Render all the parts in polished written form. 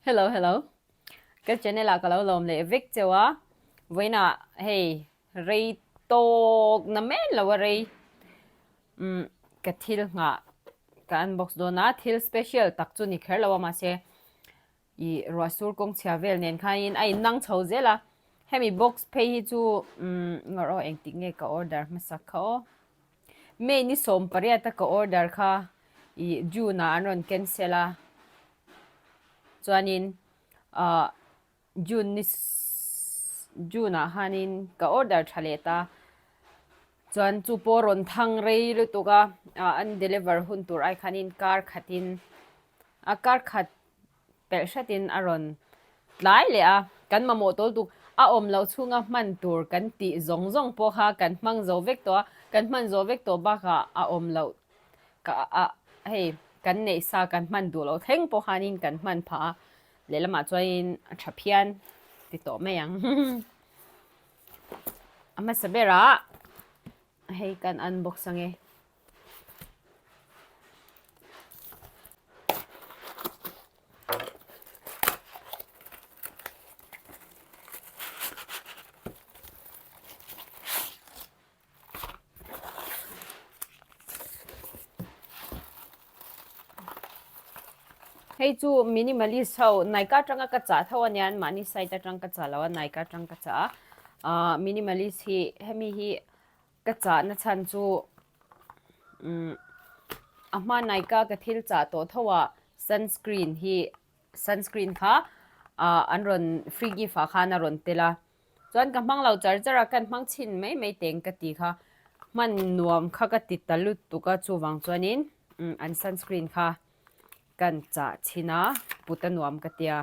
Hello hello ka channel ah ka lo lawm leh vek cheu a vawiinah hei rei tawk na men lo a rei umm ka thil nghah ka unbox dawn a thil special tak chu ni kher lo a mahse Ih ruah sur kawng chhia vel nen khanin a innang chho zel a, hemi box phei hi chu umm ngawrh aw engtik nge ka order hmasak kha aw. May ni 18 a ka order kha ih June ah an rawn cancel a, chuanin ah June ni June ah khanin ka order tha leh ta, chuan chu pawh rawn thang rei lutuk a, ah an deliver hun tur ai khanin kar khatin a kar khat pelh hratin a rawn tlai leh a, kan mamawh tawl tuk a awm loh chhunga hman tur kan tih zawng zawng pawh kha kan hmang zo vek tawh a, kan hman zawh vek tawh bakah a awm loh ka a hei kan neih sa kan hman duh loh thleng pawh khanin kan hman phah a, lehlamah chuanin a tha phian ti tawh mai ang. A hmasa berah hei kan unbox ange. Hei chu minimalist ho Nykaa atanga ka chah tho ania an mahni site atang ka chah lo a Nykaa atang ka chah a ah minimalist hi hemi hi Ka chahna chhan chu umm a hma Nykaa ka thil chah tawh tho ah sunscreen hi sunscreen kha ah an rawn free gift ah khan a rawn tel a chuan ka hmang lo char char a kan hmang chhin mai mai teng ka ti kha hman nuam kha ka ti ta lutuk a chuvang chuanin umm an sunscreen kha kan chah chhin a put a nuam ka tia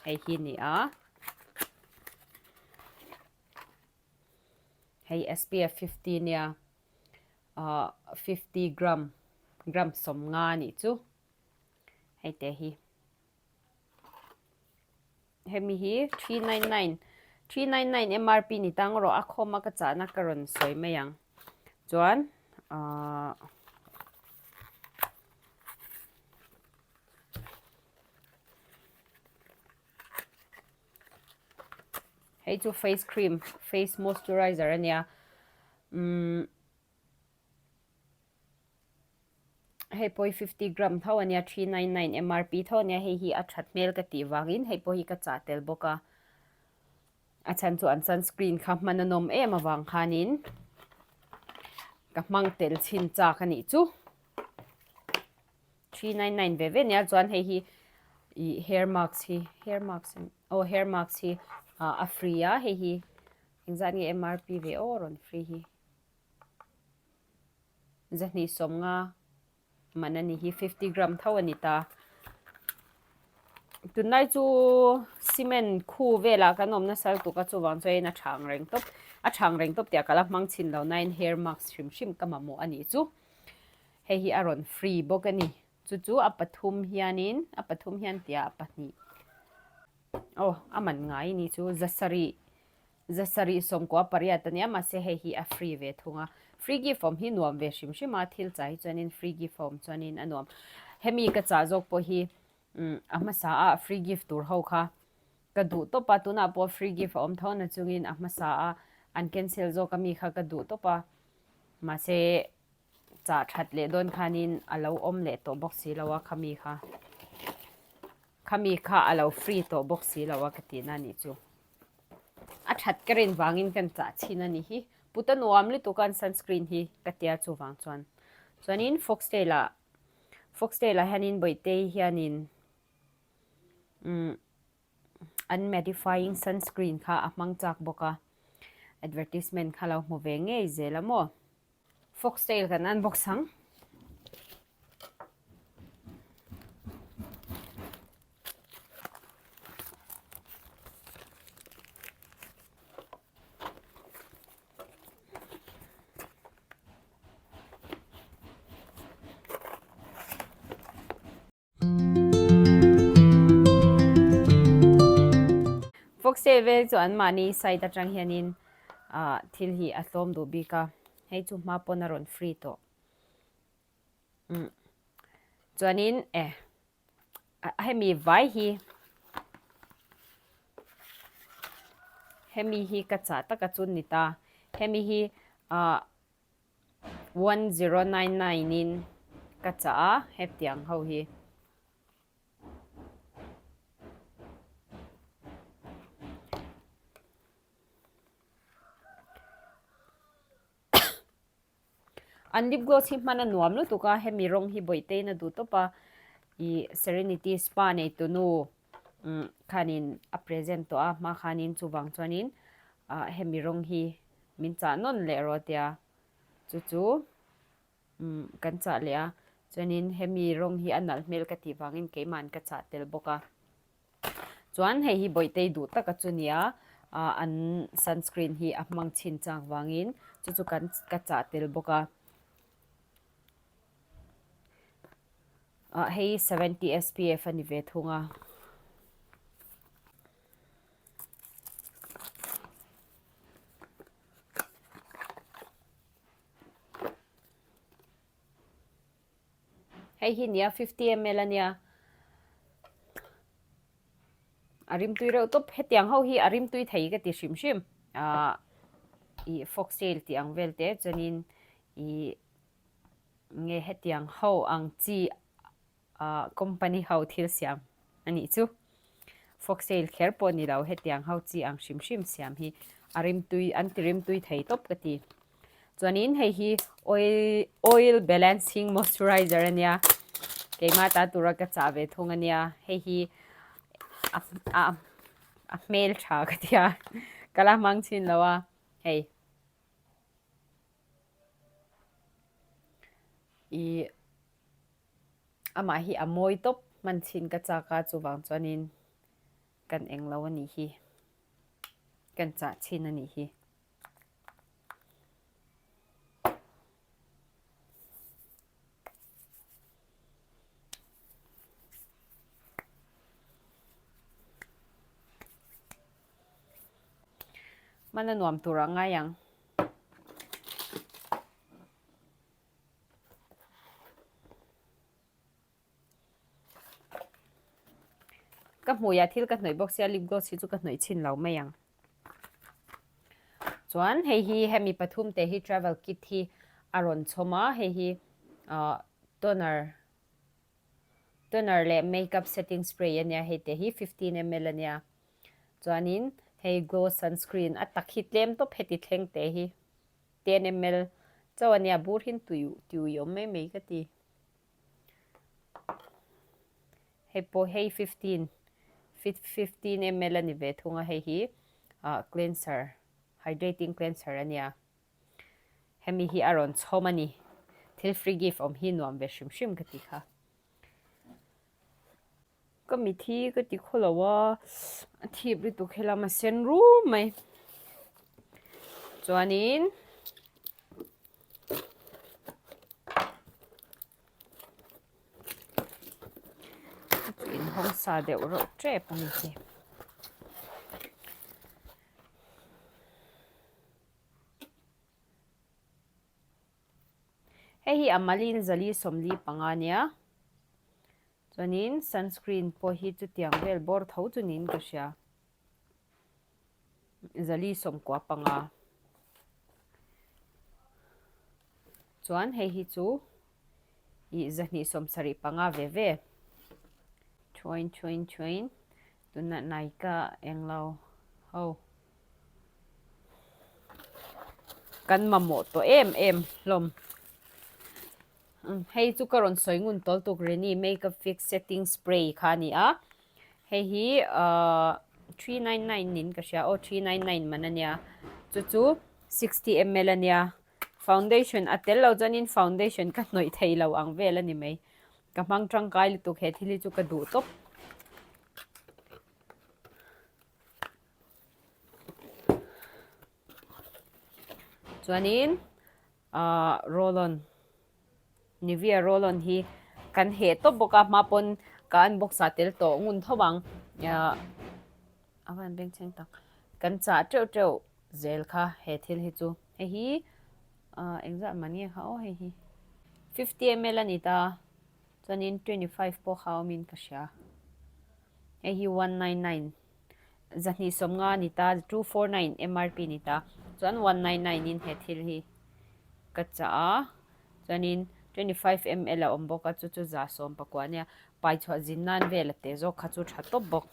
hei hi a ni a. Hei SPF 50 nia ah 50 gram gram 50 anih chu hei te hi hemi hi 399 399 MRP ni tang rawh a khawm a ka chahna ka rawn sawi mai ang chuan ah. Hei chu face cream, face moisturizer a nia. Umm hei pawh hi 50 gram tho a nia 399 MRP tho a nia hei hi a that hmel ka tih vangin hei pawh hi ka chah tel bawk a. A chhan chu an sunscreen kha hman a nawm em avang khanin ka hmang tel chhin chak a nih chu. 399 ve ve nia chuan hei hi ih hair mask hi hair mask aw hair mask hi ah a free a hei hi engzat nge MRP ve aw rawn free hi 250 man a ni hi 50 gram tho a ni ta tunlai chu cement khu velah kan awm nasa lutuk a chuvang chuan a tha ang reng tawp a tha ang reng tawp tih ah ka la hmang chhin lo nain hair mask hrim hrim ka mamawh a nih chu. Hei hi a rawn free bawk a ni. Chu chu a pathum hianin, a pathum hian tia a pahnih. Aw, a man ngai ni chu zasarih, zasarih sawmkua pariat a nia, mahse hei hi a free ve thung a. Free gift awm hi nuam ve hrim hrim a, thil chah hi chuanin free gift a awm chuanin a nuam. Hemi ka chah zawk pawh hi umm a hmasa a free gift tur ho kha ka duh tawp a, tunah pawh free gift a awm tho na chungin a hmasa a an cancel zawk ami kha ka duh tawp a, mahse Chah that leh dawn khanin a lo awm leh tawh bawk si lo a khami kha. Khami kha a lo free tawh bawk si lo a ka tihna a nih chu. A that ka rin vangin kan chah chhin a ni hi. Put a nuam lutuk a an sunscreen hi ka tia chuvang chuan. Chuanin foxtail ah foxtail ah hianin Bawihtei hianin umm an mattifying sunscreen kha a hmang chak bawk a. Advertisement kha lo hmu ve ngei zel a maw. Foxtail kan unbox ang. Foxtail vel chu anmahni site atang hianin ah thil hi a tlawm duh bik a, hei chu hma pawn a rawn free tawh. Umm. Chuanin e hemi vai hi hemi hi ka chah taka chu ni ta. Hemi hi ah 1099 in ka chah a hetiang ho hi. An lip gloss hi hman a nuam lutuk a, hemi rawng hi Bawihteiin a duh tawp a, ih Serenity Spa neitunu umm khanin a present tawh a, hma khanin chuvang chuanin ah hemi rawng hi min chah nawn leh rawh tia chu chu umm kan chah leh a, chuanin hemi rawng hi a nalh hmel ka tih vangin keimahn ka chah tel bawk a. Chuan hei hi Bawihtei duh taka chu nia ah an sunscreen hi a hmang chhin chak vangin chu chu kan ka chah tel bawk a. Ah hei 70 SPF a ni ve thung a. Hei hi nia 50 ml a nia. A rimtui reuh tawp. Hetiang ho hi a rimtui thei ka ti hrim hrim. Ahh ih foxtail tih ang vel te chuanin ih nge hetiang ho ang chi ahh company ho thil siam a nih chu. Foxtail kher pawh ni lo hetiang ho chi ang hrim hrim siam hi a rimtui an ti rimtui thei tawp ka ti. Chuanin hei hi oil oil balancing moisturizer a nia keimah ta tura ka chah ve thung a nia hei hi a a a hmel tha ka tia ka la hmang chhin lo a hei ih amah hi a mawi tawp hman chhin ka chak a chuvang chuanin kan eng lo a nih hi kan chah chhin a nih hi. Hman a nuam tur ah ngai ang. Ka hmuiah thil ka hnawih bawk sia lip gloss hi chu ka hnawih chhin lo mai ang. Chuan hei hi hemi pathum te hi travel kit hi a rawn chhawm a, hei hi ah toner toner leh makeup setting spray a nia hei te hi 15 ml a nia. Chuanin hei glow sunscreen a tak hi tlem tawp heti thleng te hi 10 ml chauh a nia bur hin tui tiui awm mai mai ka ti. Hei pawh hei 15 15 ml a ni ve thung a hei hi ah cleanser hydrating cleanser a nia hemi hi a rawn chhawm a ni thil free gift awm hi nuam ve hrim hrim ka ti kha. Ka mithi ka ti khaw lo a, a thip lutuk helam a sen rum mai. Chuanin inhawng sa deuh reuh tep a ni hi. Hei hi a malin zali 45 nia. Chuanin sunscreen pawh hi chutiang vel bawr tho chu niin ka hria. 495. Chuan hei hi chu ih 275 ve ve. Chuain chuain chuain tunah Nykaa englo ho kan mamawh tawh em em hlawm. Hei chu ka rawn sawi ngun tawl tuk Reni makeup fix setting spray kha a ni a. Hei hi ahh 399 niin ka hria aw 399 man a nia. Chu chu 60 ml a nia. Foundation a tel lo chuanin foundation ka hnawih thei lo ang vel a ni mai. Ka hmang tangkai lutuk he thil hi chu ka duh tawp. Chuanin Ahh roll on Nivea roll on hi kan heh tawp bawk a hma pawn ka unbox ah tel tawh ngun tho ang ahh a van bengchheng tak kan chah teuh teuh zel kha he thil hi chu hei hi ahh engzah mah nge kha aw hei hi 50 ml a ni ta. Chuanin 25 pawh kha awmin ka hria. Hei hi 199 250 a ni ta, 249 MRP ni ta. Chuan 199 in he thil hi ka chah a. Chuanin 25 ml a awm bawk a, chu chu 119 a nia. Pai chhuah zin nan vel a teh zawk kha chu tha tawp bawk.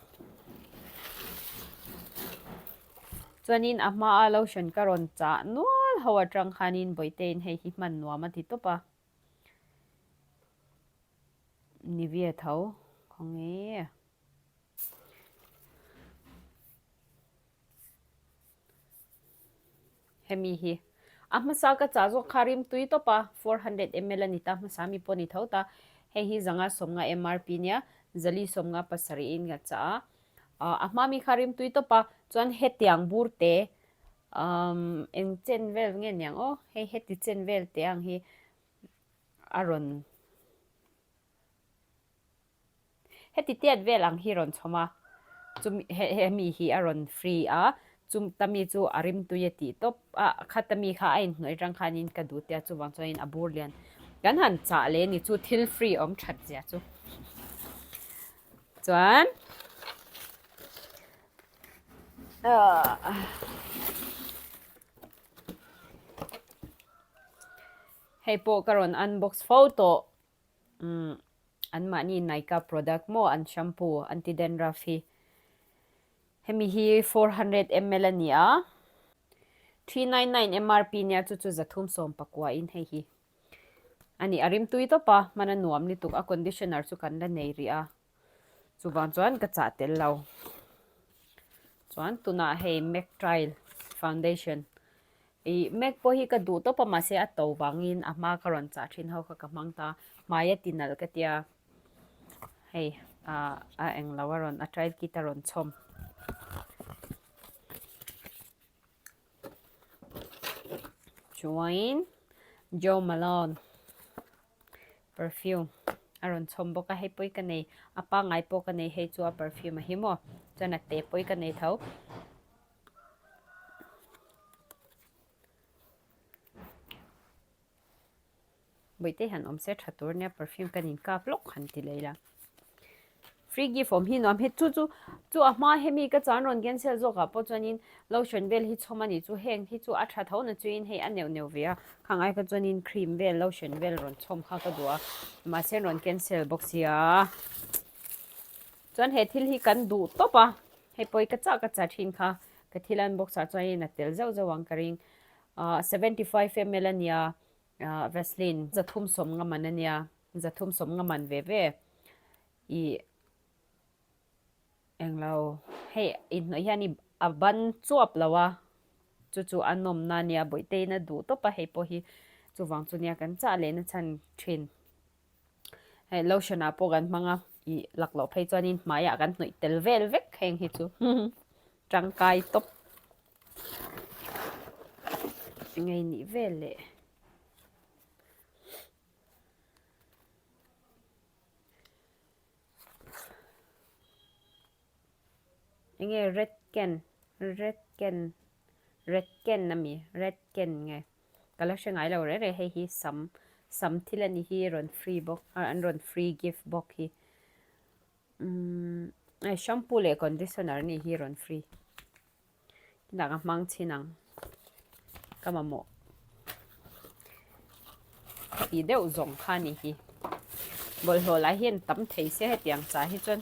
Chuanin a hmaa lotion ka rawn chah nual ho atang khanin Bawitein hei hi hman nuam a ti tawp a. Nivea tho khawnge. Hemi hi a hmasa ka chah zawk kha rim tui tawp a, 400 ml a ni ta hmasa mi pawh ni tho ta. Hei hi zanga 50 MRP nia, zali 50 pasarih in ka chah a. A hma mi kha rim tui tawp a, chuan hetiang bur te umm eng chen vel nge niang aw, hei heti chen vel te ang hi a rawn heti tiat vel ang hi rawn chhawm a, chumi hemi hi a rawn free a, chum ta mi chu a rim tui a tih tawp a, khata mi kha a inhnuai atang khanin ka duh tia chuvang chuanin a bur lian kan han chah leh ni chu thil free awm that zia chu. Chuan hei pawh ka rawn unbox fo tawh umm anmahni Nykaa product maw an shampoo anti dandruff hi hemi hi 400 ml a ni a 399 MRP nia chu chu 319 in hei hi. A ni, a rim tui tawp a, hman a nuam lutuk a, conditioner chu kan la nei rih a, chuvang chuan ka chah tel lo. Chuan tunah hei Mac Trial Foundation ih Mac pawh hi ka duh tawp a mahse a to vangin a hma ka rawn chah thin ho kha ka hmang ta, hmai a ti nalh ka tia, hei ah a englo a rawn a trial kit a rawn chhawm. Chuain Jo Malone perfume a rawn chhawm bawk a, hei pawi ka nei a pangngai pawh ka nei hei chu a perfume a hi maw chuan a te pawi ka nei tho. Bawihte han awm se tha tur nia perfume kan in kap lawk han ti leh ila. Free gift awm hi nuam he chu chu chu a hma hemi ka chuan rawn cancel zawk ah pawh chuanin lotion vel hi chhawm a ni chu heng hi chu a tha tho na chuin hei a neuh neuh ve a khang ai kha chuanin cream vel lotion vel rawn chhawm kha ka duh a mahse an rawn cancel bawk sia chuan he thil hi kan duh tawp a hei pawh hi ka chah ka chah thin kha ka thil unbox ah chuanin a tel zauh zauh ang ka ring ah 75 ml a nia. Vaseline 350 man a nia, 350 man ve ve i englo hei inhnawih hian i a ban chuap lo a, chu chu a nawmna a nia Bawihteiin a duh tawp a hei pawh hi chuvang chu nia kan chah lehna chhan thin. Hei lotion ah pawh kan hmang a, i lakloh phei chuanin hmaiah kan hnawih tel vel vek heng hi chu tangkai tawp. Ngei nih vel leh. Enge red can red can red can ami red can nge ka la hre ngai lo reh reh hei hi sam sam thil a ni hi rawn free bawk an rawn free gift bawk hi. Umm hei shampoo leh conditioner a nih hi rawn free kinah ka hmang chhin ang ka mamawh tih deuh zawng kha a nih hi bawlhhlawh lah hian tam thei sia hetiang chah hi chuan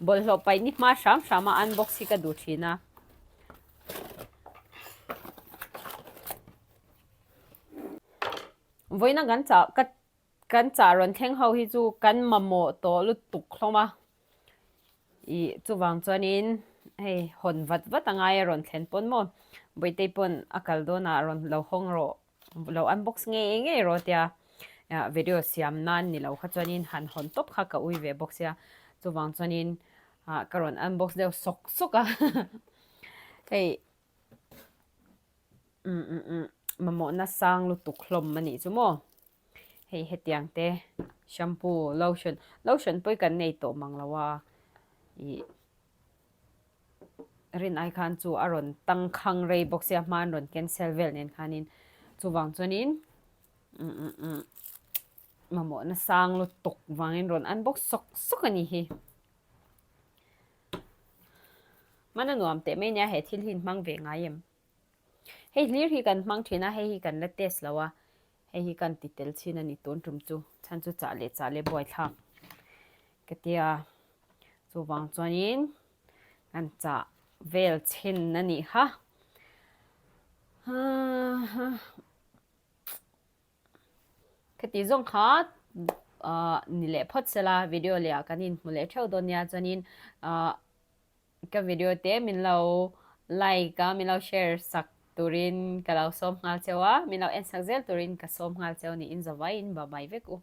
bawlhhlawh paih ni hma hram hram a unbox hi ka duh thin a. Vawiina kan chah ka kan chah rawn thleng ho hi chu kan mamawh tawh lutuk hlawm a, ih chuvang chuanin hei hawn vat vat a ngai a rawn thlen pawn maw Bawihtei pawn a kal dawnah rawn lo hawng rawh lo unbox ngei ngei rawh tia video siam nan ni lo kha chuanin han hawn tawp kha ka ui ve bawk sia chuvang chuanin ah ka rawn unbox deuh sawk sawk a hei. Umm umm umm mamawhna sang lutuk hlawm a nih chu maw hei hetiang te shampoo lotion lotion pawh hi kan nei tawh mang lo a ih rin ai khan chu a rawn tangkhang rei bawk sia hma an rawn cancel vel nen khanin. Chuvang chuanin mamawhna sang lutuk vangin rawn unbox sawk sawk a ni hi. Hman a nuam teh mai nia he thil hi in hmang ve ngai em? Hei hlir hi kan hmang thin a, hei hi kan la test lo a, hei hi kan ti tel chin a ni tun tum chu, chhan chu chah leh chah leh buaithlak ka tia chuvang chuanin kan chah vel chhin a nih kha. Khati zawng kha ni leh phawt sela video leh ah kan inhmu leh theuh dawn nia chuanin Ka video te min lo like a, min lo share sak turin ka lo sawm nghal cheu a, min lo en sak zel turin ka sawm nghal cheu niin zavaiin ba mai vek u.